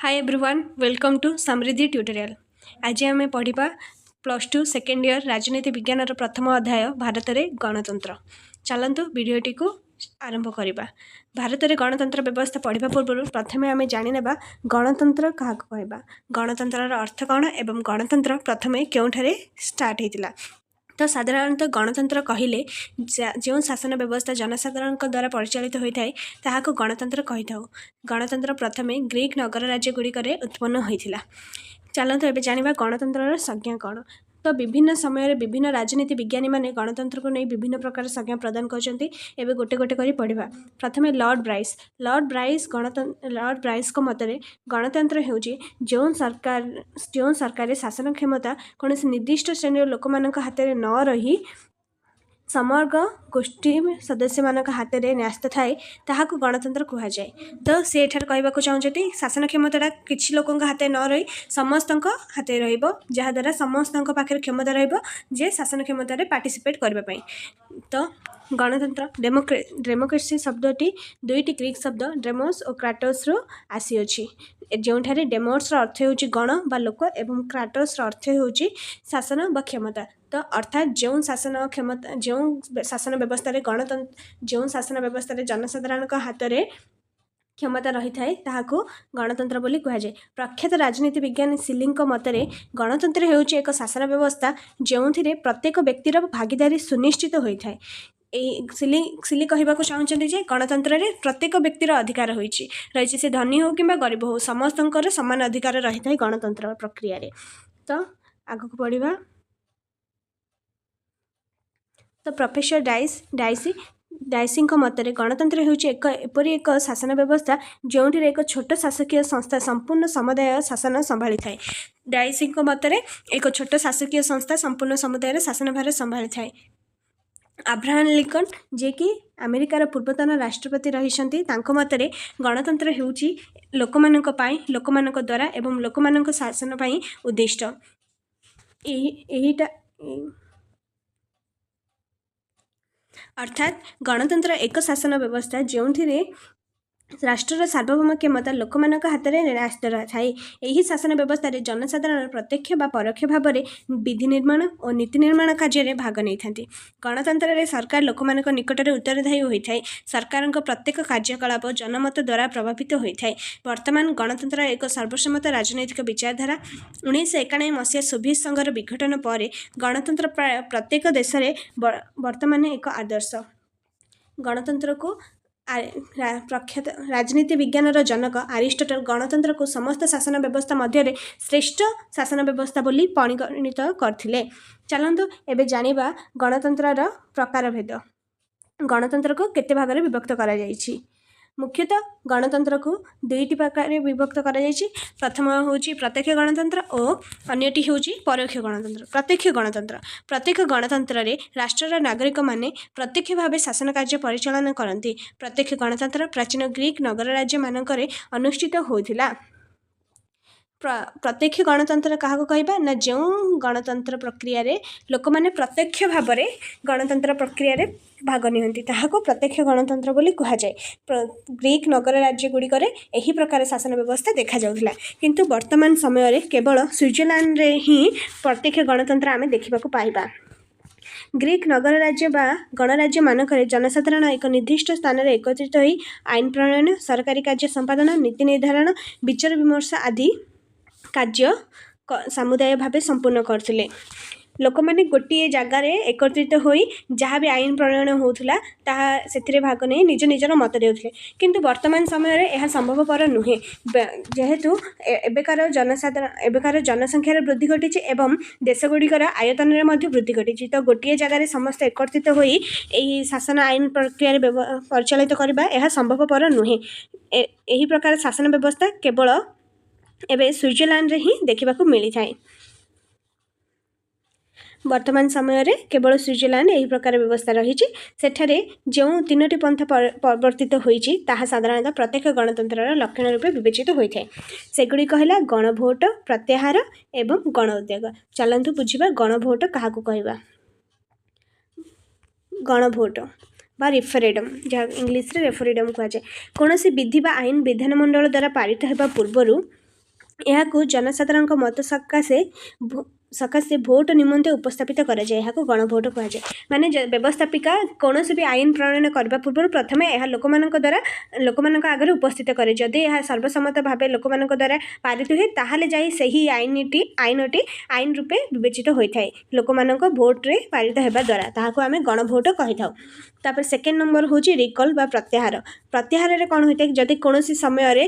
Hi everyone, welcome to Samriddhi Tutorial. ଆଜି ଆମେ ପଢ଼ିବା +2 ସେକେଣ୍ଡ ଇୟର୍ ରାଜନୀତି ବିଜ୍ଞାନର ପ୍ରଥମ ଅଧ୍ୟାୟ, ଭାରତରେ ଗଣତନ୍ତ୍ର। ଚାଲନ୍ତୁ ଭିଡ଼ିଓଟିକୁ ଆରମ୍ଭ କରିବା। ଭାରତରେ ଗଣତନ୍ତ୍ର ବ୍ୟବସ୍ଥା ପଢ଼ିବା ପୂର୍ବରୁ ପ୍ରଥମେ ଆମେ ଜାଣିନେବା ଗଣତନ୍ତ୍ର କାହାକୁ କହିବା, ଗଣତନ୍ତ୍ରର ଅର୍ଥ କ'ଣ ଏବଂ ଗଣତନ୍ତ୍ର ପ୍ରଥମେ କେଉଁଠାରେ ଷ୍ଟାର୍ଟ ହେଇଥିଲା। ତ ସାଧାରଣତଃ ଗଣତନ୍ତ୍ର କହିଲେ ଯେଉଁ ଶାସନ ବ୍ୟବସ୍ଥା ଜନସାଧାରଣଙ୍କ ଦ୍ୱାରା ପରିଚାଳିତ ହୋଇଥାଏ, ତାହାକୁ ଗଣତନ୍ତ୍ର କହିଥାଉ। ଗଣତନ୍ତ୍ର ପ୍ରଥମେ ଗ୍ରୀକ୍ ନଗର ରାଜ୍ୟଗୁଡ଼ିକରେ ଉତ୍ପନ୍ନ ହୋଇଥିଲା। ଚାଲନ୍ତୁ ଏବେ ଜାଣିବା ଗଣତନ୍ତ୍ରର ସଂଜ୍ଞା କ'ଣ। ତ ବିଭିନ୍ନ ସମୟରେ ବିଭିନ୍ନ ରାଜନୀତି ବିଜ୍ଞାନୀମାନେ ଗଣତନ୍ତ୍ରକୁ ନେଇ ବିଭିନ୍ନ ପ୍ରକାର ସଂଜ୍ଞା ପ୍ରଦାନ କରିଛନ୍ତି। ଏବେ ଗୋଟେ ଗୋଟେ କରି ପଢ଼ିବା। ପ୍ରଥମେ lord Bryce. Lord Bryce lord ବ୍ରାଇସ୍ଙ୍କ ମତରେ ଗଣତନ୍ତ୍ର ହେଉଛି ଯେଉଁ ସରକାରରେ ଶାସନ କ୍ଷମତା କୌଣସି ନିର୍ଦ୍ଦିଷ୍ଟ ଶ୍ରେଣୀର ଲୋକମାନଙ୍କ ହାତରେ ନ ରହି ସମଗ୍ର ଗୋଷ୍ଠୀ ସଦସ୍ୟମାନଙ୍କ ହାତରେ ନ୍ୟସ୍ତ ଥାଏ, ତାହାକୁ ଗଣତନ୍ତ୍ର କୁହାଯାଏ। ତ ସେ ଏଠାରେ କହିବାକୁ ଚାହୁଁଛନ୍ତି, ଶାସନ କ୍ଷମତାଟା କିଛି ଲୋକଙ୍କ ହାତରେ ନ ରହି ସମସ୍ତଙ୍କ ହାତରେ ରହିବ, ଯାହାଦ୍ୱାରା ସମସ୍ତଙ୍କ ପାଖରେ କ୍ଷମତା ରହିବ ଯେ ଶାସନ କ୍ଷମତାରେ ପାର୍ଟିସିପେଟ୍ କରିବା ପାଇଁ। ତ ଗଣତନ୍ତ୍ର, ଡେମୋକ୍ରେସି ଶବ୍ଦଟି ଦୁଇଟି ଗ୍ରୀକ୍ ଶବ୍ଦ ଡେମୋସ୍ ଓ କ୍ରାଟୋସ୍ରୁ ଆସିଅଛି, ଯେଉଁଠାରେ ଡେମୋସ୍ର ଅର୍ଥ ହେଉଛି ଗଣ ବା ଲୋକ ଏବଂ କ୍ରାଟୋସ୍ର ଅର୍ଥ ହେଉଛି ଶାସନ ବା କ୍ଷମତା। ତ ଅର୍ଥାତ୍ ଯେଉଁ ଶାସନ ବ୍ୟବସ୍ଥାରେ ଜନସାଧାରଣଙ୍କ ହାତରେ କ୍ଷମତା ରହିଥାଏ, ତାହାକୁ ଗଣତନ୍ତ୍ର ବୋଲି କୁହାଯାଏ। ପ୍ରଖ୍ୟାତ ରାଜନୀତି ବିଜ୍ଞାନୀ ସିଲିଙ୍କ ମତରେ ଗଣତନ୍ତ୍ର ହେଉଛି ଏକ ଶାସନ ବ୍ୟବସ୍ଥା ଯେଉଁଥିରେ ପ୍ରତ୍ୟେକ ବ୍ୟକ୍ତିର ଭାଗିଦାରୀ ସୁନିଶ୍ଚିତ ହୋଇଥାଏ। ଏଇ ସିଲି କହିବାକୁ ଚାହୁଁଛନ୍ତି ଯେ ଗଣତନ୍ତ୍ରରେ ପ୍ରତ୍ୟେକ ବ୍ୟକ୍ତିର ଅଧିକାର ରହିଛି। ସେ ଧନୀ ହେଉ କିମ୍ବା ଗରିବ ହେଉ, ସମସ୍ତଙ୍କର ସମାନ ଅଧିକାର ରହିଥାଏ ଗଣତନ୍ତ୍ର ପ୍ରକ୍ରିୟାରେ। ତ ଆଗକୁ ବଢ଼ିବା। ତ ପ୍ରଫେସର ଡାଇସିଙ୍କ ମତରେ ଗଣତନ୍ତ୍ର ହେଉଛି ଏପରି ଏକ ଶାସନ ବ୍ୟବସ୍ଥା ଯେଉଁଥିରେ ଏକ ଛୋଟ ଶାସକୀୟ ସଂସ୍ଥା ସମ୍ପୂର୍ଣ୍ଣ ସମୁଦାୟ ଶାସନ ସମ୍ଭାଳିଥାଏ। ଡାଇସିଙ୍କ ମତରେ ଏକ ଛୋଟ ଶାସକୀୟ ସଂସ୍ଥା ସମ୍ପୂର୍ଣ୍ଣ ସମୁଦାୟର ଶାସନ ଭାର ସମ୍ଭାଳିଥାଏ। ଆବ୍ରାହମ ଲିଙ୍କନ, ଯିଏକି ଆମେରିକାର ପୂର୍ବତନ ରାଷ୍ଟ୍ରପତି ରହିଛନ୍ତି, ତାଙ୍କ ମତରେ ଗଣତନ୍ତ୍ର ହେଉଛି ଲୋକମାନଙ୍କ ପାଇଁ, ଲୋକମାନଙ୍କ ଦ୍ୱାରା ଏବଂ ଲୋକମାନଙ୍କ ଶାସନ ପାଇଁ ଉଦ୍ଦିଷ୍ଟ। ଏହି ଏହିଟା ଅର୍ଥାତ୍ ଗଣତନ୍ତ୍ର ଏକ ଶାସନ ବ୍ୟବସ୍ଥା ଯେଉଁଥିରେ ରାଷ୍ଟ୍ରର ସାର୍ବଭୌମ କ୍ଷମତା ଲୋକମାନଙ୍କ ହାତରେ ନ୍ୟସ୍ତ ଥାଏ। ଏହି ଶାସନ ବ୍ୟବସ୍ଥାରେ ଜନସାଧାରଣ ପ୍ରତ୍ୟକ୍ଷ ବା ପରୋକ୍ଷ ଭାବରେ ବିଧି ନିର୍ମାଣ ଓ ନୀତି ନିର୍ମାଣ କାର୍ଯ୍ୟରେ ଭାଗ ନେଇଥାନ୍ତି। ଗଣତନ୍ତ୍ରରେ ସରକାର ଲୋକମାନଙ୍କ ନିକଟରେ ଉତ୍ତରଦାୟୀ ହୋଇଥାଏ। ସରକାରଙ୍କ ପ୍ରତ୍ୟେକ କାର୍ଯ୍ୟକଳାପ ଜନମତ ଦ୍ୱାରା ପ୍ରଭାବିତ ହୋଇଥାଏ। ବର୍ତ୍ତମାନ ଗଣତନ୍ତ୍ର ଏକ ସର୍ବସମ୍ମତ ରାଜନୈତିକ ବିଚାରଧାରା। 1991 ମସିହା ସୋଭିଏତ ସଂଘର ବିଘଟନ ପରେ ଗଣତନ୍ତ୍ର ପ୍ରାୟ ପ୍ରତ୍ୟେକ ଦେଶରେ ବର୍ତ୍ତମାନ ଏକ ଆଦର୍ଶ। ଗଣତନ୍ତ୍ରକୁ ପ୍ରଖ୍ୟାତ ରାଜନୀତି ବିଜ୍ଞାନର ଜନକ ଆରିଷ୍ଟଟଲ ଗଣତନ୍ତ୍ରକୁ ସମସ୍ତ ଶାସନ ବ୍ୟବସ୍ଥା ମଧ୍ୟରେ ଶ୍ରେଷ୍ଠ ଶାସନ ବ୍ୟବସ୍ଥା ବୋଲି ପରିଗଣିତ କରିଥିଲେ। ଚାଲନ୍ତୁ ଏବେ ଜାଣିବା ଗଣତନ୍ତ୍ରର ପ୍ରକାରଭେଦ। ଗଣତନ୍ତ୍ରକୁ କେତେ ଭାଗରେ ବିଭକ୍ତ କରାଯାଇଛି? ମୁଖ୍ୟତଃ ଗଣତନ୍ତ୍ରକୁ ଦୁଇଟି ପ୍ରକାରରେ ବିଭକ୍ତ କରାଯାଇଛି। ପ୍ରଥମ ହେଉଛି ପ୍ରତ୍ୟକ୍ଷ ଗଣତନ୍ତ୍ର ଓ ଅନ୍ୟଟି ହେଉଛି ପରୋକ୍ଷ ଗଣତନ୍ତ୍ର। ପ୍ରତ୍ୟକ୍ଷ ଗଣତନ୍ତ୍ର: ପ୍ରତ୍ୟକ୍ଷ ଗଣତନ୍ତ୍ରରେ ରାଷ୍ଟ୍ରର ନାଗରିକମାନେ ପ୍ରତ୍ୟକ୍ଷ ଭାବେ ଶାସନ କାର୍ଯ୍ୟ ପରିଚାଳନା କରନ୍ତି। ପ୍ରତ୍ୟକ୍ଷ ଗଣତନ୍ତ୍ର ପ୍ରାଚୀନ ଗ୍ରୀକ୍ ନଗର ରାଜ୍ୟମାନଙ୍କରେ ଅନୁଷ୍ଠିତ ହେଉଥିଲା। ପ୍ରତ୍ୟକ୍ଷ ଗଣତନ୍ତ୍ର କାହାକୁ କହିବା ନା, ଯେଉଁ ଗଣତନ୍ତ୍ର ପ୍ରକ୍ରିୟାରେ ଲୋକମାନେ ପ୍ରତ୍ୟକ୍ଷ ଭାବରେ ଗଣତନ୍ତ୍ର ପ୍ରକ୍ରିୟାରେ ଭାଗ ନିଅନ୍ତି, ତାହାକୁ ପ୍ରତ୍ୟକ୍ଷ ଗଣତନ୍ତ୍ର ବୋଲି କୁହାଯାଏ। ଗ୍ରୀକ୍ ନଗର ରାଜ୍ୟଗୁଡ଼ିକରେ ଏହି ପ୍ରକାର ଶାସନ ବ୍ୟବସ୍ଥା ଦେଖାଯାଉଥିଲା। କିନ୍ତୁ ବର୍ତ୍ତମାନ ସମୟରେ କେବଳ ସୁଇଜରଲ୍ୟାଣ୍ଡରେ ହିଁ ପ୍ରତ୍ୟକ୍ଷ ଗଣତନ୍ତ୍ର ଆମେ ଦେଖିବାକୁ ପାଇବା। ଗ୍ରୀକ୍ ନଗର ରାଜ୍ୟ ବା ଗଣରାଜ୍ୟମାନଙ୍କରେ ଜନସାଧାରଣ ଏକ ନିର୍ଦ୍ଦିଷ୍ଟ ସ୍ଥାନରେ ଏକତ୍ରିତ ହୋଇ ଆଇନ ପ୍ରଣୟନ, ସରକାରୀ କାର୍ଯ୍ୟ ସମ୍ପାଦନ, ନୀତି ନିର୍ଦ୍ଧାରଣ, ବିଚାର ବିମର୍ଶ ଆଦି କାର୍ଯ୍ୟ ସମୁଦାୟ ଭାବେ ସମ୍ପୂର୍ଣ୍ଣ କରୁଥିଲେ। ଲୋକମାନେ ଗୋଟିଏ ଜାଗାରେ ଏକତ୍ରିତ ହୋଇ ଯାହା ବି ଆଇନ ପ୍ରଣୟନ ହେଉଥିଲା, ତାହା ସେଥିରେ ଭାଗ ନେଇ ନିଜ ନିଜର ମତ ଦେଉଥିଲେ। କିନ୍ତୁ ବର୍ତ୍ତମାନ ସମୟରେ ଏହା ସମ୍ଭବପର ନୁହେଁ, ଯେହେତୁ ଏବେକାର ଜନସଂଖ୍ୟାର ବୃଦ୍ଧି ଘଟିଛି ଏବଂ ଦେଶଗୁଡ଼ିକର ଆୟତନରେ ମଧ୍ୟ ବୃଦ୍ଧି ଘଟିଛି। ତ ଗୋଟିଏ ଜାଗାରେ ସମସ୍ତେ ଏକତ୍ରିତ ହୋଇ ଏହି ଶାସନ ଆଇନ ପ୍ରକ୍ରିୟାରେ ପରିଚାଳିତ କରିବା, ଏହା ସମ୍ଭବପର ନୁହେଁ। ଏହି ପ୍ରକାର ଶାସନ ବ୍ୟବସ୍ଥା କେବଳ ଏବେ ସୁଇଜରଲ୍ୟାଣ୍ଡରେ ହିଁ ଦେଖିବାକୁ ମିଳିଥାଏ। ବର୍ତ୍ତମାନ ସମୟରେ କେବଳ ସୁଇଜରଲ୍ୟାଣ୍ଡ ଏହି ପ୍ରକାର ବ୍ୟବସ୍ଥା ରହିଛି। ସେଠାରେ ଯେଉଁ ତିନୋଟି ପନ୍ଥା ପ୍ରବର୍ତ୍ତିତ ହୋଇଛି, ତାହା ସାଧାରଣତଃ ପ୍ରତ୍ୟକ୍ଷ ଗଣତନ୍ତ୍ରର ଲକ୍ଷଣ ରୂପେ ବିବେଚିତ ହୋଇଥାଏ। ସେଗୁଡ଼ିକ ହେଲା ଗଣଭୋଟ, ପ୍ରତ୍ୟାହାର ଏବଂ ଗଣ ଉଦ୍ୟୋଗ। ଚାଲନ୍ତୁ ବୁଝିବା ଗଣଭୋଟ କାହାକୁ କହିବା। ଗଣଭୋଟ ବା ରିଫରେଣ୍ଡମ୍, ଯାହା ଇଂଲିଶରେ ରେଫରେଣ୍ଡମ୍ କୁହାଯାଏ। କୌଣସି ବିଧି ବା ଆଇନ ବିଧାନମଣ୍ଡଳ ଦ୍ୱାରା ପାରିତ ହେବା ପୂର୍ବରୁ ଏହାକୁ ଜନସାଧାରଣଙ୍କ ମତ ସକାଶେ ସକାଶେ ଭୋଟ ନିମନ୍ତେ ଉପସ୍ଥାପିତ କରାଯାଏ। ଏହାକୁ ଗଣଭୋଟ କୁହାଯାଏ। ମାନେ ବ୍ୟବସ୍ଥାପିକା କୌଣସି ବି ଆଇନ ପ୍ରଣୟନ କରିବା ପୂର୍ବରୁ ପ୍ରଥମେ ଏହା ଲୋକମାନଙ୍କ ଦ୍ୱାରା, ଲୋକମାନଙ୍କ ଆଗରେ ଉପସ୍ଥିତ କରେ। ଯଦି ଏହା ସର୍ବସମ୍ମତ ଭାବେ ଲୋକମାନଙ୍କ ଦ୍ୱାରା ପାରିତ ହୁଏ, ତାହେଲେ ଯାଇ ସେହି ଆଇନଟି ଆଇନ ରୂପେ ବିବେଚିତ ହୋଇଥାଏ। ଲୋକମାନଙ୍କ ଭୋଟରେ ପାରିତ ହେବା ଦ୍ୱାରା ତାହାକୁ ଆମେ ଗଣଭୋଟ କହିଥାଉ। ତାପରେ ସେକେଣ୍ଡ ନମ୍ବର ହେଉଛି ରିକଲ୍ ବା ପ୍ରତ୍ୟାହାର। ପ୍ରତ୍ୟାହାରରେ କ'ଣ ହୋଇଥାଏ? ଯଦି କୌଣସି ସମୟରେ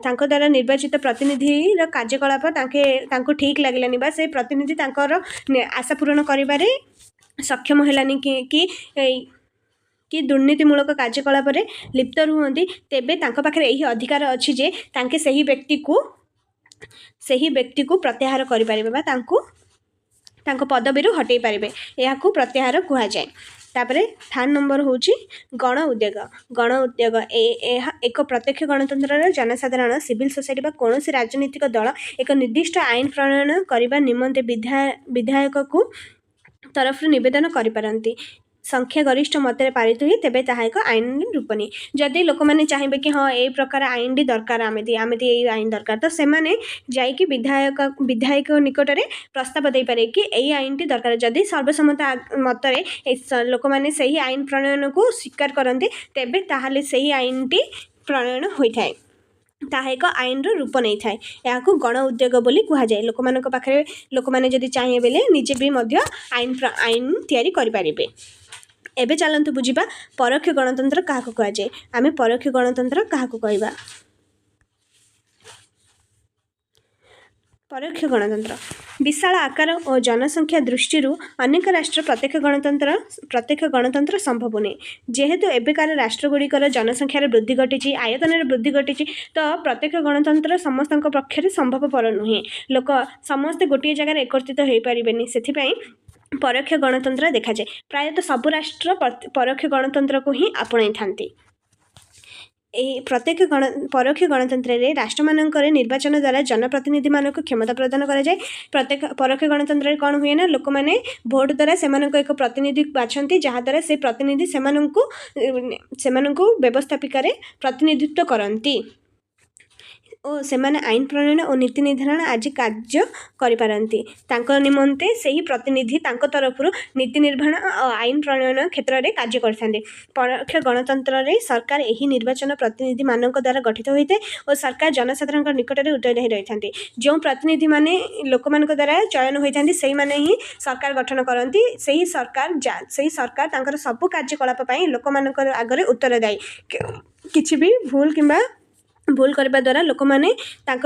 ତାଙ୍କ ଦ୍ୱାରା ନିର୍ବାଚିତ ପ୍ରତିନିଧିର କାର୍ଯ୍ୟକଳାପ ତାଙ୍କୁ ଠିକ୍ ଲାଗିଲାନି ବା ସେ ପ୍ରତିନିଧି ତାଙ୍କର ଆଶା ପୂରଣ କରିବାରେ ସକ୍ଷମ ହେଲାନି କି ଦୁର୍ନୀତିମୂଳକ କାର୍ଯ୍ୟକଳାପରେ ଲିପ୍ତ ରୁହନ୍ତି, ତେବେ ତାଙ୍କ ପାଖରେ ଏହି ଅଧିକାର ଅଛି ଯେ ତାଙ୍କେ ସେହି ବ୍ୟକ୍ତିକୁ ପ୍ରତ୍ୟାହାର କରିପାରିବେ ବା ତାଙ୍କୁ ତାଙ୍କ ପଦବୀରୁ ହଟେଇ ପାରିବେ। ଏହାକୁ ପ୍ରତ୍ୟାହାର କୁହାଯାଏ। ତାପରେ ଥାର୍ଡ଼ ନମ୍ବର ହେଉଛି ଗଣ ଉଦ୍ୟୋଗ। ଗଣ ଉଦ୍ୟୋଗ, ଏହା ଏକ ପ୍ରତ୍ୟକ୍ଷ ଗଣତନ୍ତ୍ରର ଜନସାଧାରଣ, ସିଭିଲ୍ ସୋସାଇଟି ବା କୌଣସି ରାଜନୈତିକ ଦଳ ଏକ ନିର୍ଦ୍ଦିଷ୍ଟ ଆଇନ ପ୍ରଣୟନ କରିବା ନିମନ୍ତେ ବିଧାୟକକୁ ତରଫରୁ ନିବେଦନ କରିପାରନ୍ତି। ସଂଖ୍ୟା ଗରିଷ୍ଠ ମତରେ ପାରିତ ହୁଏ, ତେବେ ତାହା ଏକ ଆଇନ ରୂପ ନିଏ। ଯଦି ଲୋକମାନେ ଚାହିଁବେ କି ହଁ, ଏଇ ପ୍ରକାର ଆଇନଟି ଦରକାର, ଆମେତି ଏଇ ଆଇନ ଦରକାର, ତ ସେମାନେ ଯାଇକି ବିଧାୟକ ନିକଟରେ ପ୍ରସ୍ତାବ ଦେଇପାରିବେ କି ଏଇ ଆଇନଟି ଦରକାର। ଯଦି ସର୍ବସମ୍ମତ ମତରେ ଲୋକମାନେ ସେହି ଆଇନ ପ୍ରଣୟନକୁ ସ୍ୱୀକାର କରନ୍ତି, ତେବେ ତାହେଲେ ସେହି ଆଇନଟି ପ୍ରଣୟନ ହୋଇଥାଏ, ତାହା ଏକ ଆଇନର ରୂପ ନେଇଥାଏ। ଏହାକୁ ଗଣ ଉଦ୍ୟୋଗ ବୋଲି କୁହାଯାଏ। ଲୋକମାନଙ୍କ ପାଖରେ, ଲୋକମାନେ ଯଦି ଚାହିଁବେ ବେଲେ ନିଜେ ବି ମଧ୍ୟ ଆଇନ ତିଆରି କରିପାରିବେ। ଏବେ ଚାଲନ୍ତୁ ବୁଝିବା ପରୋକ୍ଷ ଗଣତନ୍ତ୍ର କାହାକୁ କୁହାଯାଏ। ଆମେ ପରୋକ୍ଷ ଗଣତନ୍ତ୍ର କାହାକୁ କହିବା? ପରୋକ୍ଷ ଗଣତନ୍ତ୍ର, ବିଶାଳ ଆକାର ଓ ଜନସଂଖ୍ୟା ଦୃଷ୍ଟିରୁ ଅନେକ ରାଷ୍ଟ୍ର ପ୍ରତ୍ୟକ୍ଷ ଗଣତନ୍ତ୍ର ସମ୍ଭବ ନୁହେଁ। ଯେହେତୁ ଏବେକାର ରାଷ୍ଟ୍ରଗୁଡ଼ିକର ଜନସଂଖ୍ୟାର ବୃଦ୍ଧି ଘଟିଛି, ଆୟତନରେ ବୃଦ୍ଧି ଘଟିଛି, ତ ପ୍ରତ୍ୟକ୍ଷ ଗଣତନ୍ତ୍ର ସମସ୍ତଙ୍କ ପକ୍ଷରେ ସମ୍ଭବପର ନୁହେଁ। ଲୋକ ସମସ୍ତେ ଗୋଟିଏ ଜାଗାରେ ଏକତ୍ରିତ ହୋଇପାରିବେନି। ସେଥିପାଇଁ ପରୋକ୍ଷ ଗଣତନ୍ତ୍ର ଦେଖାଯାଏ। ପ୍ରାୟତଃ ସବୁ ରାଷ୍ଟ୍ର ପରୋକ୍ଷ ଗଣତନ୍ତ୍ରକୁ ହିଁ ଆପଣେଇଥାନ୍ତି। ଏହି ପ୍ରତ୍ୟକ୍ଷ ଗଣ ପରୋକ୍ଷ ଗଣତନ୍ତ୍ରରେ ରାଷ୍ଟ୍ରମାନଙ୍କରେ ନିର୍ବାଚନ ଦ୍ୱାରା ଜନପ୍ରତିନିଧିମାନଙ୍କୁ କ୍ଷମତା ପ୍ରଦାନ କରାଯାଏ। ପରୋକ୍ଷ ଗଣତନ୍ତ୍ରରେ କ'ଣ ହୁଏ ନା, ଲୋକମାନେ ଭୋଟ ଦ୍ୱାରା ସେମାନଙ୍କ ଏକ ପ୍ରତିନିଧି ବାଛନ୍ତି, ଯାହାଦ୍ୱାରା ସେ ପ୍ରତିନିଧି ସେମାନଙ୍କୁ ସେମାନଙ୍କୁ ବ୍ୟବସ୍ଥାପିକାରେ ପ୍ରତିନିଧିତ୍ୱ କରନ୍ତି ଓ ସେମାନେ ଆଇନ ପ୍ରଣୟନ ଓ ନୀତି ନିର୍ଦ୍ଧାରଣ ଆଜି କାର୍ଯ୍ୟ କରିପାରନ୍ତି। ତାଙ୍କ ନିମନ୍ତେ ସେହି ପ୍ରତିନିଧି ତାଙ୍କ ତରଫରୁ ନୀତି ନିର୍ମାଣ ଓ ଆଇନ ପ୍ରଣୟନ କ୍ଷେତ୍ରରେ କାର୍ଯ୍ୟ କରିଥାନ୍ତି। ପରୋକ୍ଷ ଗଣତନ୍ତ୍ରରେ ସରକାର ଏହି ନିର୍ବାଚନ ପ୍ରତିନିଧିମାନଙ୍କ ଦ୍ୱାରା ଗଠିତ ହୋଇଥାଏ ଓ ସରକାର ଜନସାଧାରଣଙ୍କ ନିକଟରେ ଉତ୍ତରଦାୟୀ ରହିଥାନ୍ତି। ଯେଉଁ ପ୍ରତିନିଧିମାନେ ଲୋକମାନଙ୍କ ଦ୍ୱାରା ଚୟନ ହୋଇଥାନ୍ତି, ସେଇମାନେ ହିଁ ସରକାର ଗଠନ କରନ୍ତି। ସେହି ସରକାର ତାଙ୍କର ସବୁ କାର୍ଯ୍ୟକଳାପ ପାଇଁ ଲୋକମାନଙ୍କ ଆଗରେ ଉତ୍ତରଦାୟୀ। କିଛି ବି ଭୁଲ କିମ୍ବା ଭୁଲ କରିବା ଦ୍ୱାରା ଲୋକମାନେ ତାଙ୍କ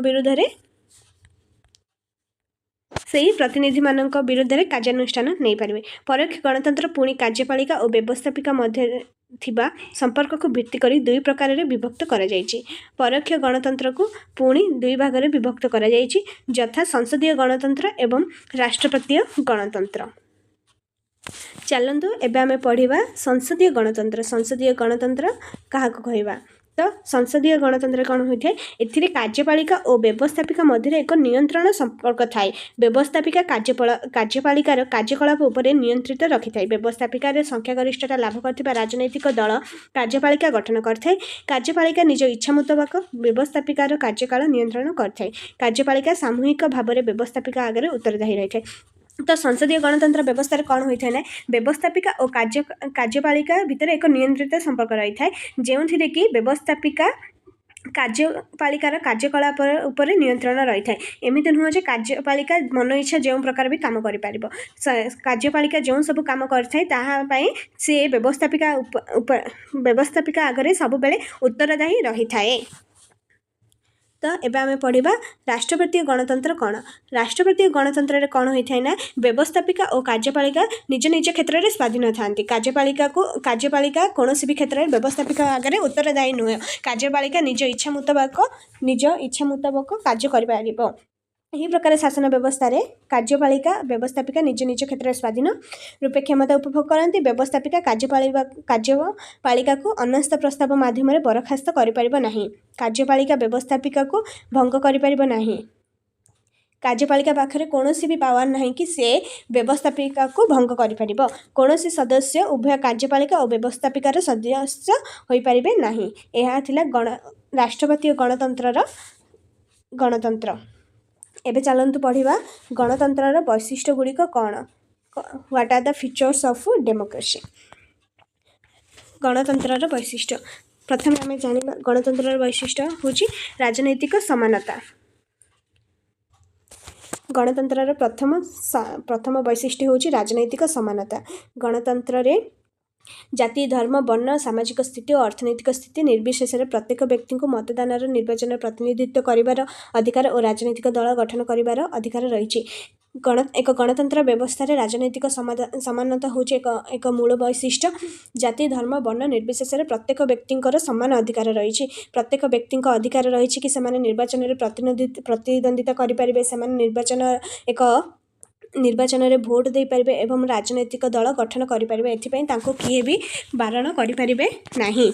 ବିରୁଦ୍ଧରେ, ସେହି ପ୍ରତିନିଧିମାନଙ୍କ ବିରୁଦ୍ଧରେ କାର୍ଯ୍ୟାନୁଷ୍ଠାନ ନେଇପାରିବେ। ପରୋକ୍ଷ ଗଣତନ୍ତ୍ର ପୁଣି କାର୍ଯ୍ୟପାଳିକା ଓ ବ୍ୟବସ୍ଥାପିକା ମଧ୍ୟରେ ଥିବା ସମ୍ପର୍କକୁ ଭିତ୍ତି କରି ଦୁଇ ପ୍ରକାରରେ ବିଭକ୍ତ କରାଯାଇଛି। ପରୋକ୍ଷ ଗଣତନ୍ତ୍ରକୁ ପୁଣି ଦୁଇ ଭାଗରେ ବିଭକ୍ତ କରାଯାଇଛି, ଯଥା ସଂସଦୀୟ ଗଣତନ୍ତ୍ର ଏବଂ ରାଷ୍ଟ୍ରପତୀୟ ଗଣତନ୍ତ୍ର। ଚାଲନ୍ତୁ ଏବେ ଆମେ ପଢ଼ିବା ସଂସଦୀୟ ଗଣତନ୍ତ୍ର। ସଂସଦୀୟ ଗଣତନ୍ତ୍ର କାହାକୁ କହିବା? ତ ସଂସଦୀୟ ଗଣତନ୍ତ୍ର କ'ଣ ହୋଇଥାଏ? ଏଥିରେ କାର୍ଯ୍ୟପାଳିକା ଓ ବ୍ୟବସ୍ଥାପିକା ମଧ୍ୟରେ ଏକ ନିୟନ୍ତ୍ରଣ ସମ୍ପର୍କ ଥାଏ। ବ୍ୟବସ୍ଥାପିକା କାର୍ଯ୍ୟପାଳିକାର କାର୍ଯ୍ୟକଳାପ ଉପରେ ନିୟନ୍ତ୍ରିତ ରଖିଥାଏ। ବ୍ୟବସ୍ଥାପିକାରେ ସଂଖ୍ୟାଗରିଷ୍ଠତା ଲାଭ କରିଥିବା ରାଜନୈତିକ ଦଳ କାର୍ଯ୍ୟପାଳିକା ଗଠନ କରିଥାଏ। କାର୍ଯ୍ୟପାଳିକା ନିଜ ଇଚ୍ଛା ମୁତାବକ ବ୍ୟବସ୍ଥାପିକାର କାର୍ଯ୍ୟକାଳ ନିୟନ୍ତ୍ରଣ କରିଥାଏ। କାର୍ଯ୍ୟପାଳିକା ସାମୂହିକ ଭାବରେ ବ୍ୟବସ୍ଥାପିକା ଆଗରେ ଉତ୍ତରଦାୟୀ ରହିଥାଏ। ତ ସଂସଦୀୟ ଗଣତନ୍ତ୍ର ବ୍ୟବସ୍ଥାରେ କ'ଣ ହୋଇଥାଏ ନା, ବ୍ୟବସ୍ଥାପିକା ଓ କାର୍ଯ୍ୟପାଳିକା ଭିତରେ ଏକ ନିୟନ୍ତ୍ରିତ ସମ୍ପର୍କ ରହିଥାଏ, ଯେଉଁଥିରେ କି ବ୍ୟବସ୍ଥାପିକା କାର୍ଯ୍ୟପାଳିକାର କାର୍ଯ୍ୟକଳାପ ଉପରେ ନିୟନ୍ତ୍ରଣ ରହିଥାଏ। ଏମିତି ନୁହଁ ଯେ କାର୍ଯ୍ୟପାଳିକା ମନ ଇଚ୍ଛା ଯେଉଁ ପ୍ରକାର ବି କାମ କରିପାରିବ। କାର୍ଯ୍ୟପାଳିକା ଯେଉଁ ସବୁ କାମ କରିଥାଏ, ତାହା ପାଇଁ ସେ ବ୍ୟବସ୍ଥାପିକା ଆଗରେ ସବୁବେଳେ ଉତ୍ତରଦାୟୀ ରହିଥାଏ। ତ ଏବେ ଆମେ ପଢ଼ିବା ରାଷ୍ଟ୍ରପତୀୟ ଗଣତନ୍ତ୍ର କ'ଣ। ରାଷ୍ଟ୍ରପତୀୟ ଗଣତନ୍ତ୍ରରେ କ'ଣ ହୋଇଥାଏ ନା, ବ୍ୟବସ୍ଥାପିକା ଓ କାର୍ଯ୍ୟପାଳିକା ନିଜ ନିଜ କ୍ଷେତ୍ରରେ ସ୍ୱାଧୀନ ଥାନ୍ତି। କାର୍ଯ୍ୟପାଳିକା କୌଣସି ବି କ୍ଷେତ୍ରରେ ବ୍ୟବସ୍ଥାପିକା ଆଗରେ ଉତ୍ତରଦାୟୀ ନୁହେଁ। କାର୍ଯ୍ୟପାଳିକା ନିଜ ଇଚ୍ଛା ମୁତାବକ କାର୍ଯ୍ୟ କରିପାରିବ। ଏହି ପ୍ରକାର ଶାସନ ବ୍ୟବସ୍ଥାରେ କାର୍ଯ୍ୟପାଳିକା, ବ୍ୟବସ୍ଥାପିକା ନିଜ ନିଜ କ୍ଷେତ୍ରରେ ସ୍ୱାଧୀନ ରୂପେ କ୍ଷମତା ଉପଭୋଗ କରନ୍ତି। ବ୍ୟବସ୍ଥାପିକା କାର୍ଯ୍ୟପାଳିକାକୁ ଅନାସ୍ଥା ପ୍ରସ୍ତାବ ମାଧ୍ୟମରେ ବରଖାସ୍ତ କରିପାରିବ ନାହିଁ। କାର୍ଯ୍ୟପାଳିକା ବ୍ୟବସ୍ଥାପିକାକୁ ଭଙ୍ଗ କରିପାରିବ ନାହିଁ। କାର୍ଯ୍ୟପାଳିକା ପାଖରେ କୌଣସି ବି ପାୱାର ନାହିଁ କି ସେ ବ୍ୟବସ୍ଥାପିକାକୁ ଭଙ୍ଗ କରିପାରିବ। କୌଣସି ସଦସ୍ୟ ଉଭୟ କାର୍ଯ୍ୟପାଳିକା ଓ ବ୍ୟବସ୍ଥାପିକାର ସଦସ୍ୟ ହୋଇପାରିବେ ନାହିଁ। ଏହା ଥିଲା ରାଷ୍ଟ୍ରପତୀୟ ଗଣତନ୍ତ୍ରର ଗଣତନ୍ତ୍ର। ଏବେ ଚାଲନ୍ତୁ ପଢ଼ିବା ଗଣତନ୍ତ୍ରର ବୈଶିଷ୍ଟ୍ୟ ଗୁଡ଼ିକ କ'ଣ। What are the features of democracy? ଗଣତନ୍ତ୍ରର ବୈଶିଷ୍ଟ୍ୟ ପ୍ରଥମେ ଆମେ ଜାଣିବା। ଗଣତନ୍ତ୍ରର ବୈଶିଷ୍ଟ୍ୟ ହେଉଛି ରାଜନୈତିକ ସମାନତା। ଗଣତନ୍ତ୍ରର ପ୍ରଥମ ବୈଶିଷ୍ଟ୍ୟ ହେଉଛି ରାଜନୈତିକ ସମାନତା। ଗଣତନ୍ତ୍ରରେ ଜାତି, ଧର୍ମ, ବର୍ଣ୍ଣ, ସାମାଜିକ ସ୍ଥିତି ଓ ଅର୍ଥନୈତିକ ସ୍ଥିତି ନିର୍ବିଶେଷରେ ପ୍ରତ୍ୟେକ ବ୍ୟକ୍ତିଙ୍କୁ ମତଦାନର ନିର୍ବାଚନରେ ପ୍ରତିନିଧିତ୍ୱ କରିବାର ଅଧିକାର ଓ ରାଜନୈତିକ ଦଳ ଗଠନ କରିବାର ଅଧିକାର ରହିଛି। ଏକ ଗଣତନ୍ତ୍ର ବ୍ୟବସ୍ଥାରେ ରାଜନୈତିକ ସମାନତା ହେଉଛି ଏକ ମୂଳ ବୈଶିଷ୍ଟ୍ୟ। ଜାତି, ଧର୍ମ, ବର୍ଣ୍ଣ ନିର୍ବିଶେଷରେ ପ୍ରତ୍ୟେକ ବ୍ୟକ୍ତିଙ୍କର ସମାନ ଅଧିକାର ରହିଛି। ପ୍ରତ୍ୟେକ ବ୍ୟକ୍ତିଙ୍କ ଅଧିକାର ରହିଛି କି ସେମାନେ ନିର୍ବାଚନରେ ପ୍ରତିଦ୍ୱନ୍ଦିତା କରିପାରିବେ, ସେମାନେ ନିର୍ବାଚନରେ ଭୋଟ ଦେଇପାରିବେ ଏବଂ ରାଜନୈତିକ ଦଳ ଗଠନ କରିପାରିବେ। ଏଥିପାଇଁ ତାଙ୍କୁ କିଏ ବି ବାରଣ କରିପାରିବେ ନାହିଁ।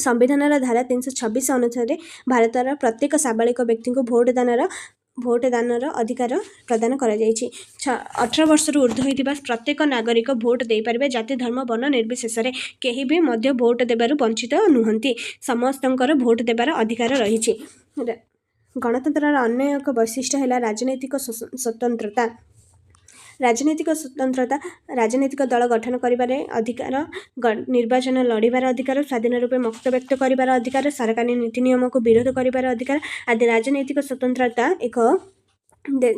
ସମ୍ବିଧାନର ଧାରା 326 ଅନୁସାରେ ଭାରତର ପ୍ରତ୍ୟେକ ସାବାଳିକ ବ୍ୟକ୍ତିଙ୍କୁ ଭୋଟ ଦାନର ଅଧିକାର ପ୍ରଦାନ କରାଯାଇଛି। 18 ବର୍ଷରୁ ଉର୍ଦ୍ଧ୍ୱ ହୋଇଥିବା ପ୍ରତ୍ୟେକ ନାଗରିକ ଭୋଟ ଦେଇପାରିବେ। ଜାତି, ଧର୍ମ, ବର୍ଣ୍ଣ ନିର୍ବିଶେଷରେ କେହି ବି ମଧ୍ୟ ଭୋଟ ଦେବାରୁ ବଞ୍ଚିତ ନୁହନ୍ତି। ସମସ୍ତଙ୍କର ଭୋଟ ଦେବାର ଅଧିକାର ରହିଛି। ଗଣତନ୍ତ୍ରର ଅନ୍ୟ ଏକ ବୈଶିଷ୍ଟ୍ୟ ହେଲା ରାଜନୈତିକ ସ୍ୱତନ୍ତ୍ରତା। ରାଜନୈତିକ ସ୍ୱତନ୍ତ୍ରତା, ରାଜନୈତିକ ଦଳ ଗଠନ କରିବାରେ ଅଧିକାର, ନିର୍ବାଚନ ଲଢ଼ିବାର ଅଧିକାର, ସ୍ୱାଧୀନ ରୂପେ ମତବ୍ୟକ୍ତ କରିବାର ଅଧିକାର, ସରକାରୀ ନୀତି ନିୟମକୁ ବିରୋଧ କରିବାର ଅଧିକାର ଆଦି ରାଜନୈତିକ ସ୍ୱତନ୍ତ୍ରତା ଏକ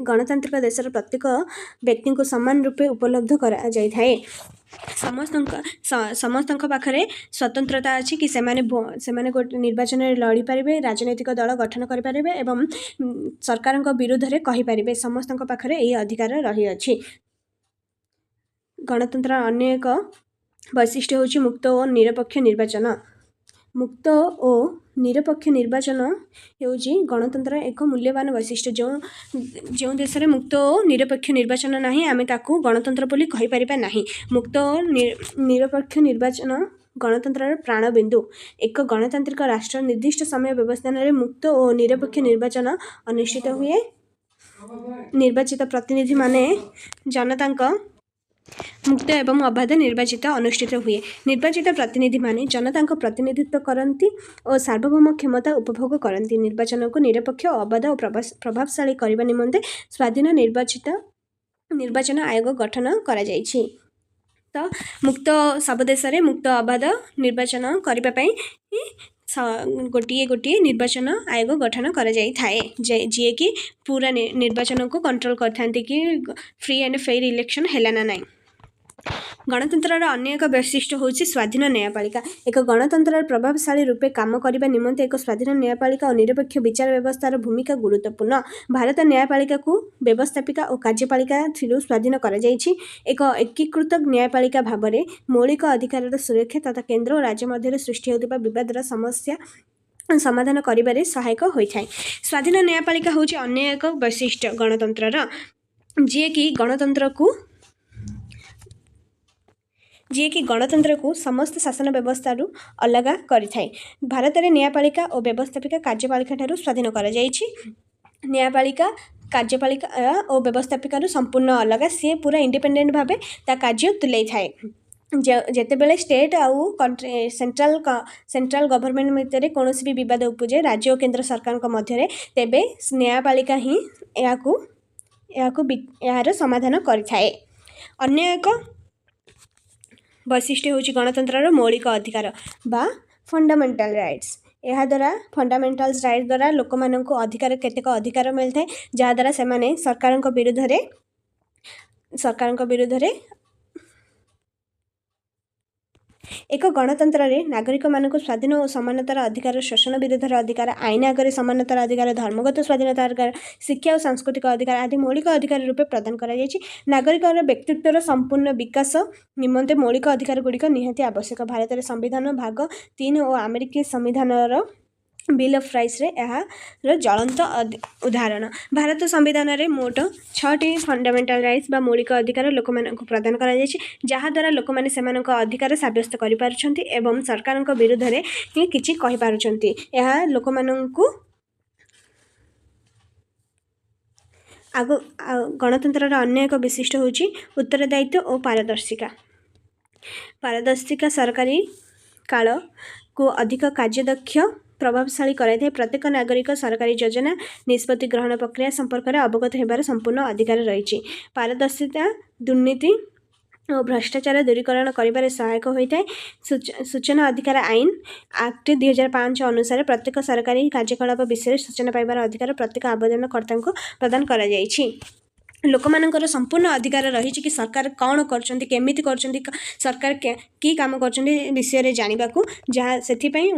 ଗଣତାନ୍ତ୍ରିକ ଦେଶର ପ୍ରତ୍ୟେକ ବ୍ୟକ୍ତିଙ୍କୁ ସମାନ ରୂପେ ଉପଲବ୍ଧ କରାଯାଇଥାଏ। ସମସ୍ତଙ୍କ ପାଖରେ ସ୍ୱତନ୍ତ୍ରତା ଅଛି କି ସେମାନେ ଗୋଟେ ନିର୍ବାଚନରେ ଲଢ଼ିପାରିବେ, ରାଜନୈତିକ ଦଳ ଗଠନ କରିପାରିବେ ଏବଂ ସରକାରଙ୍କ ବିରୁଦ୍ଧରେ କହିପାରିବେ। ସମସ୍ତଙ୍କ ପାଖରେ ଏହି ଅଧିକାର ରହିଅଛି। ଗଣତନ୍ତ୍ର ଅନ୍ୟ ଏକ ବୈଶିଷ୍ଟ୍ୟ ହେଉଛି ମୁକ୍ତ ଓ ନିରପେକ୍ଷ ନିର୍ବାଚନ। ମୁକ୍ତ ଓ ନିରପେକ୍ଷ ନିର୍ବାଚନ ହେଉଛି ଗଣତନ୍ତ୍ରର ଏକ ମୂଲ୍ୟବାନ ବୈଶିଷ୍ଟ୍ୟ। ଯେଉଁ ଯେଉଁ ଦେଶରେ ମୁକ୍ତ ଓ ନିରପେକ୍ଷ ନିର୍ବାଚନ ନାହିଁ, ଆମେ ତାକୁ ଗଣତନ୍ତ୍ର ବୋଲି କହିପାରିବା ନାହିଁ। ମୁକ୍ତ ଓ ନିରପେକ୍ଷ ନିର୍ବାଚନ ଗଣତନ୍ତ୍ରର ପ୍ରାଣବିନ୍ଦୁ। ଏକ ଗଣତାନ୍ତ୍ରିକ ରାଷ୍ଟ୍ର ନିର୍ଦ୍ଦିଷ୍ଟ ସମୟ ବ୍ୟବଧାନରେ ମୁକ୍ତ ଓ ନିରପେକ୍ଷ ନିର୍ବାଚନ ଅନୁଷ୍ଠିତ ହୁଏ। ନିର୍ବାଚିତ ପ୍ରତିନିଧିମାନେ ଜନତାଙ୍କ ମୁକ୍ତ ଏବଂ ଅବାଧ ନିର୍ବାଚିତ ଅନୁଷ୍ଠିତ ହୁଏ। ନିର୍ବାଚିତ ପ୍ରତିନିଧିମାନେ ଜନତାଙ୍କ ପ୍ରତିନିଧିତ୍ୱ କରନ୍ତି ଓ ସାର୍ବଭୌମ କ୍ଷମତା ଉପଭୋଗ କରନ୍ତି। ନିର୍ବାଚନକୁ ନିରପେକ୍ଷ, ଅବାଧ ଓ ପ୍ରଭାବଶାଳୀ କରିବା ନିମନ୍ତେ ସ୍ୱାଧୀନ ନିର୍ବାଚନ ଆୟୋଗ ଗଠନ କରାଯାଇଛି। ତ ସବୁ ଦେଶରେ ମୁକ୍ତ ଅବାଧ ନିର୍ବାଚନ କରିବା ପାଇଁ ଗୋଟିଏ ଗୋଟିଏ ନିର୍ବାଚନ ଆୟୋଗ ଗଠନ କରାଯାଇଥାଏ, ଯିଏକି ପୁରା ନିର୍ବାଚନକୁ କଣ୍ଟ୍ରୋଲ କରିଥାନ୍ତି କି ଫ୍ରି ଆଣ୍ଡ ଫେୟାର ଇଲେକ୍ସନ୍ ହେଲା ନା ନାହିଁ। ଗଣତନ୍ତ୍ରର ଅନ୍ୟ ଏକ ବୈଶିଷ୍ଟ୍ୟ ହେଉଛି ସ୍ୱାଧୀନ ନ୍ୟାୟପାଳିକା। ଏକ ଗଣତନ୍ତ୍ରର ପ୍ରଭାବଶାଳୀ ରୂପେ କାମ କରିବା ନିମନ୍ତେ ଏକ ସ୍ୱାଧୀନ ନ୍ୟାୟପାଳିକା ଓ ନିରପେକ୍ଷ ବିଚାର ବ୍ୟବସ୍ଥାର ଭୂମିକା ଗୁରୁତ୍ୱପୂର୍ଣ୍ଣ। ଭାରତ ନ୍ୟାୟପାଳିକାକୁ ବ୍ୟବସ୍ଥାପିକା ଓ କାର୍ଯ୍ୟପାଳିକା ଥିରୁ ସ୍ୱାଧୀନ କରାଯାଇଛି। ଏକ ଏକୀକୃତ ନ୍ୟାୟପାଳିକା ଭାବରେ ମୌଳିକ ଅଧିକାରର ସୁରକ୍ଷା ତଥା କେନ୍ଦ୍ର ଓ ରାଜ୍ୟ ମଧ୍ୟରେ ସୃଷ୍ଟି ହେଉଥିବା ବିବାଦର ସମସ୍ୟା ସମାଧାନ କରିବାରେ ସହାୟକ ହୋଇଥାଏ। ସ୍ୱାଧୀନ ନ୍ୟାୟପାଳିକା ହେଉଛି ଅନ୍ୟ ଏକ ବୈଶିଷ୍ଟ୍ୟ ଗଣତନ୍ତ୍ରର, ଯିଏକି ଗଣତନ୍ତ୍ରକୁ ସମସ୍ତ ଶାସନ ବ୍ୟବସ୍ଥାରୁ ଅଲଗା କରିଥାଏ। ଭାରତରେ ନ୍ୟାୟପାଳିକା ଓ ବ୍ୟବସ୍ଥାପିକା କାର୍ଯ୍ୟପାଳିକା ଠାରୁ ସ୍ୱାଧୀନ କରାଯାଇଛି। ନ୍ୟାୟପାଳିକା କାର୍ଯ୍ୟପାଳିକା ଓ ବ୍ୟବସ୍ଥାପିକାରୁ ସମ୍ପୂର୍ଣ୍ଣ ଅଲଗା। ସିଏ ପୁରା ଇଣ୍ଡିପେଣ୍ଡେଣ୍ଟ ଭାବେ ତା କାର୍ଯ୍ୟ ତୁଲେଇଥାଏ। ଯେତେବେଳେ ଷ୍ଟେଟ୍ ଆଉ କଣ୍ଟ୍ରି ସେଣ୍ଟ୍ରାଲ ସେଣ୍ଟ୍ରାଲ ଗଭର୍ଣ୍ଣମେଣ୍ଟ ଭିତରେ କୌଣସି ବି ବିବାଦ ଉପୁଜେ, ରାଜ୍ୟ ଓ କେନ୍ଦ୍ର ସରକାରଙ୍କ ମଧ୍ୟରେ, ତେବେ ନ୍ୟାୟପାଳିକା ହିଁ ଏହାକୁ ଏହାକୁ ଏହାର ସମାଧାନ କରିଥାଏ। ଅନ୍ୟ ଏକ ବୈଶିଷ୍ଟ୍ୟ ହେଉଛି ଗଣତନ୍ତ୍ରର ମୌଳିକ ଅଧିକାର ବା ଫଣ୍ଡାମେଣ୍ଟାଲ ରାଇଟ୍ସ। ଏହାଦ୍ୱାରା, ଫଣ୍ଡାମେଣ୍ଟାଲ୍ସ ରାଇଟ୍ ଦ୍ୱାରା ଲୋକମାନଙ୍କୁ କେତେକ ଅଧିକାର ମିଳିଥାଏ, ଯାହାଦ୍ୱାରା ସେମାନେ ସରକାରଙ୍କ ବିରୁଦ୍ଧରେ। ଏକ ଗଣତନ୍ତ୍ରରେ ନାଗରିକମାନଙ୍କୁ ସ୍ୱାଧୀନ ଓ ସମାନତାର ଅଧିକାର, ଶୋଷଣ ବିରୁଦ୍ଧରେ ଅଧିକାର, ଆଇନ ଆଗରେ ସମାନତାର ଅଧିକାର, ଧର୍ମଗତ ସ୍ୱାଧୀନତା ଅଧିକାର, ଶିକ୍ଷା ଓ ସାଂସ୍କୃତିକ ଅଧିକାର ଆଦି ମୌଳିକ ଅଧିକାର ରୂପେ ପ୍ରଦାନ କରାଯାଇଛି। ନାଗରିକର ବ୍ୟକ୍ତିତ୍ୱର ସମ୍ପୂର୍ଣ୍ଣ ବିକାଶ ନିମନ୍ତେ ମୌଳିକ ଅଧିକାର ଗୁଡ଼ିକ ନିହାତି ଆବଶ୍ୟକ। ଭାରତରେ ସମ୍ବିଧାନ ଭାଗ 3 ଓ ଆମେରିକୀୟ ସମ୍ବିଧାନର ବିଲ୍ ଅଫ୍ ରାଇଟ୍ସରେ ଏହାର ଜ୍ୱଳନ୍ତ ଉଦାହରଣ। ଭାରତ ସମ୍ବିଧାନରେ ମୋଟ ଛଅଟି ଫଣ୍ଡାମେଣ୍ଟାଲ ରାଇଟ୍ସ ବା ମୌଳିକ ଅଧିକାର ଲୋକମାନଙ୍କୁ ପ୍ରଦାନ କରାଯାଇଛି, ଯାହାଦ୍ୱାରା ଲୋକମାନେ ସେମାନଙ୍କ ଅଧିକାର ସାବ୍ୟସ୍ତ କରିପାରୁଛନ୍ତି ଏବଂ ସରକାରଙ୍କ ବିରୁଦ୍ଧରେ ହିଁ କିଛି କହିପାରୁଛନ୍ତି। ଏହା ଲୋକମାନଙ୍କୁ ଆଗ ଗଣତନ୍ତ୍ରର ଅନ୍ୟ ଏକ ବୈଶିଷ୍ଟ୍ୟ ହେଉଛି ଉତ୍ତରଦାୟିତ୍ୱ ଓ ପାରଦର୍ଶିକା। ପାରଦର୍ଶିକା ସରକାରୀ କାଳକୁ ଅଧିକ କାର୍ଯ୍ୟଦକ୍ଷ ପ୍ରଭାବଶାଳୀ କରାଇଥାଏ। ପ୍ରତ୍ୟେକ ନାଗରିକ ସରକାରୀ ଯୋଜନା, ନିଷ୍ପତ୍ତି ଗ୍ରହଣ ପ୍ରକ୍ରିୟା ସମ୍ପର୍କରେ ଅବଗତ ହେବାର ସମ୍ପୂର୍ଣ୍ଣ ଅଧିକାର ରହିଛି। ପାରଦର୍ଶିତା, ଦୁର୍ନୀତି ଓ ଭ୍ରଷ୍ଟାଚାର ଦୂରୀକରଣ କରିବାରେ ସହାୟକ ହୋଇଥାଏ। ସୂଚନା ଅଧିକାର ଆଇନ ଆକ୍ଟ 2005 ଅନୁସାରେ ପ୍ରତ୍ୟେକ ସରକାରୀ କାର୍ଯ୍ୟକଳାପ ବିଷୟରେ ସୂଚନା ପାଇବାର ଅଧିକାର ପ୍ରତ୍ୟେକ ଆବେଦନକର୍ତ୍ତାଙ୍କୁ ପ୍ରଦାନ କରାଯାଇଛି। ଲୋକମାନଙ୍କର ସମ୍ପୂର୍ଣ୍ଣ ଅଧିକାର ରହିଛି କି ସରକାର କ'ଣ କରୁଛନ୍ତି, କେମିତି କରୁଛନ୍ତି, ସରକାର କି କାମ କରୁଛନ୍ତି ବିଷୟରେ ଜାଣିବାକୁ, ଯାହା ସେଥିପାଇଁ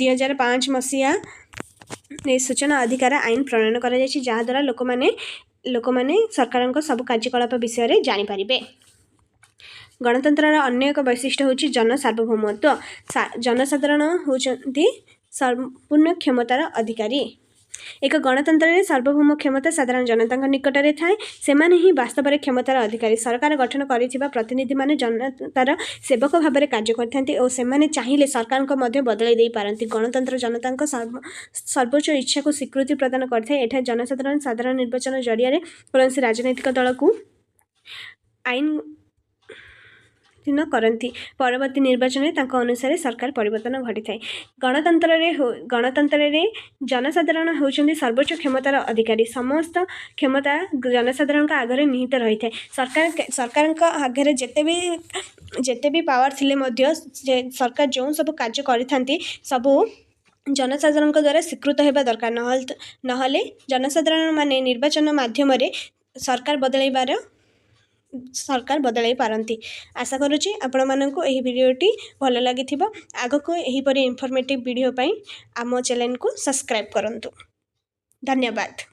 2005 ମସିହା ସୂଚନା ଅଧିକାର ଆଇନ ପ୍ରଣୟନ କରାଯାଇଛି, ଯାହାଦ୍ୱାରା ଲୋକମାନେ ସରକାରଙ୍କ ସବୁ କାର୍ଯ୍ୟକଳାପ ବିଷୟରେ ଜାଣିପାରିବେ। ଗଣତନ୍ତ୍ରର ଅନ୍ୟ ଏକ ବୈଶିଷ୍ଟ୍ୟ ହେଉଛି ଜନ ସାର୍ବଭୌମତ୍ୱ। ଜନସାଧାରଣ ହେଉଛନ୍ତି ସମ୍ପୂର୍ଣ୍ଣ କ୍ଷମତାର ଅଧିକାରୀ। ଏକ ଗଣତନ୍ତ୍ରରେ ସାର୍ବଭୌମ କ୍ଷମତା ସାଧାରଣ ଜନତାଙ୍କ ନିକଟରେ ଥାଏ। ସେମାନେ ହିଁ ବାସ୍ତବରେ କ୍ଷମତାର ଅଧିକାରୀ। ସରକାର ଗଠନ କରିଥିବା ପ୍ରତିନିଧିମାନେ ଜନତାର ସେବକ ଭାବରେ କାର୍ଯ୍ୟ କରିଥାନ୍ତି ଓ ସେମାନେ ଚାହିଁଲେ ସରକାରଙ୍କ ମଧ୍ୟ ବଦଳାଇ ଦେଇପାରନ୍ତି। ଗଣତନ୍ତ୍ର ଜନତାଙ୍କ ସର୍ବୋଚ୍ଚ ଇଚ୍ଛାକୁ ସ୍ୱୀକୃତି ପ୍ରଦାନ କରିଥାଏ। ଏଠାରେ ଜନସାଧାରଣ ସାଧାରଣ ନିର୍ବାଚନ ଜରିଆରେ କୌଣସି ରାଜନୈତିକ ଦଳକୁ ଆଇନ କରନ୍ତି। ପରବର୍ତ୍ତୀ ନିର୍ବାଚନରେ ତାଙ୍କ ଅନୁସାରେ ସରକାର ପରିବର୍ତ୍ତନ ଘଟିଥାଏ। ଗଣତନ୍ତ୍ରରେ ଜନସାଧାରଣ ହେଉଛନ୍ତି ସର୍ବୋଚ୍ଚ କ୍ଷମତାର ଅଧିକାରୀ। ସମସ୍ତ କ୍ଷମତା ଜନସାଧାରଣଙ୍କ ଆଗରେ ନିହିତ ରହିଥାଏ। ସରକାରଙ୍କ ଆଗରେ ଯେତେ ବି ପାୱାର ଥିଲେ ମଧ୍ୟ ସରକାର ଯେଉଁ ସବୁ କାର୍ଯ୍ୟ କରିଥାନ୍ତି, ସବୁ ଜନସାଧାରଣଙ୍କ ଦ୍ୱାରା ସ୍ୱୀକୃତ ହେବା ଦରକାର। ନହେଲେ ଜନସାଧାରଣମାନେ ନିର୍ବାଚନ ମାଧ୍ୟମରେ ସରକାର ବଦଳାଇ ପାରନ୍ତି। ଆଶା କରୁଛି ଆପଣମାନଙ୍କୁ ଏହି ଭିଡ଼ିଓଟି ଭଲ ଲାଗିଥିବ। ଆଗକୁ ଏହିପରି ଇନଫର୍ମେଟିଭ୍ ଭିଡ଼ିଓ ପାଇଁ ଆମ ଚ୍ୟାନେଲକୁ ସବସ୍କ୍ରାଇବ୍ କରନ୍ତୁ। ଧନ୍ୟବାଦ।